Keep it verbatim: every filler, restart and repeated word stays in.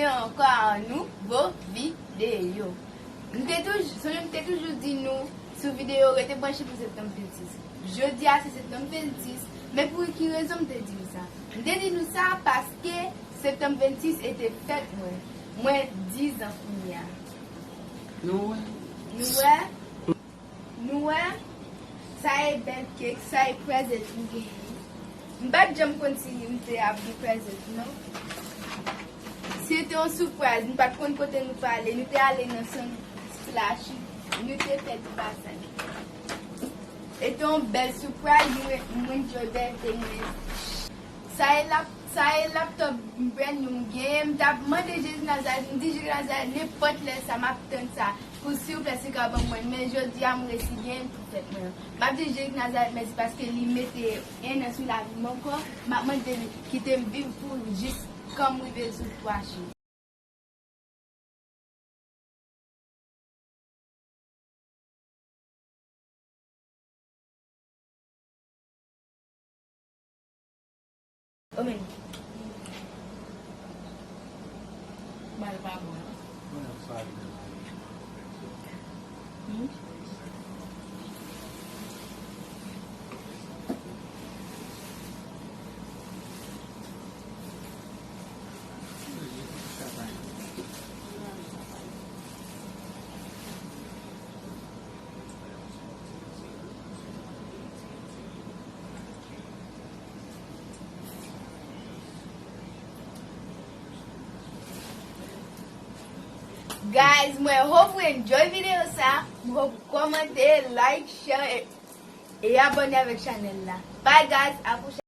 Ankò a yon nouvo videyo. M te toujou, sonje m te toujou di nou sou videyo rete branche pou septanm vennsis. Jodi a se septanm vennsis, men pou ki rezon m te di nou sa? M te di nou sa paske septanm vennsis e te fèt mwen. Mwen diz an kounye a. Nou wè? Nou wè? Nou wè, sa e bèl kèk, sa e prezent m genyen. M pa t janm konn si m te ap gen prezent, non. Se te yon sipriz, m pa t konn kote nou prale. Nou te ale nan Sun Splash, nou te fè ti pasaj. E te yon bèl sipriz, mwen, mwen enjoy bèlte mwen. Sa e lap, sa e laptop brand new m genyen. M t ap mande Jezi Nazarèt, m di Jezi Nazarèt, nenpòt lè sa, m ap tann sa. Pou silvouplè, si w ka ban mwen l, men jodi a, m resi genyen l pou fèt mwen an. M ap di Jezi Nazarèt mèsi paske li mete en an sou lavi m ankò. M ap mande li kite m viv pou l jis kan m rive sou twa chif. Omen. Mal pa bon. Hmm? Guys, mwen hope ou enjoy videyo sa. Mwen hope ou kòmante, like, share e, e abòne avèk chanèl la. Bye guys, a pwochèn.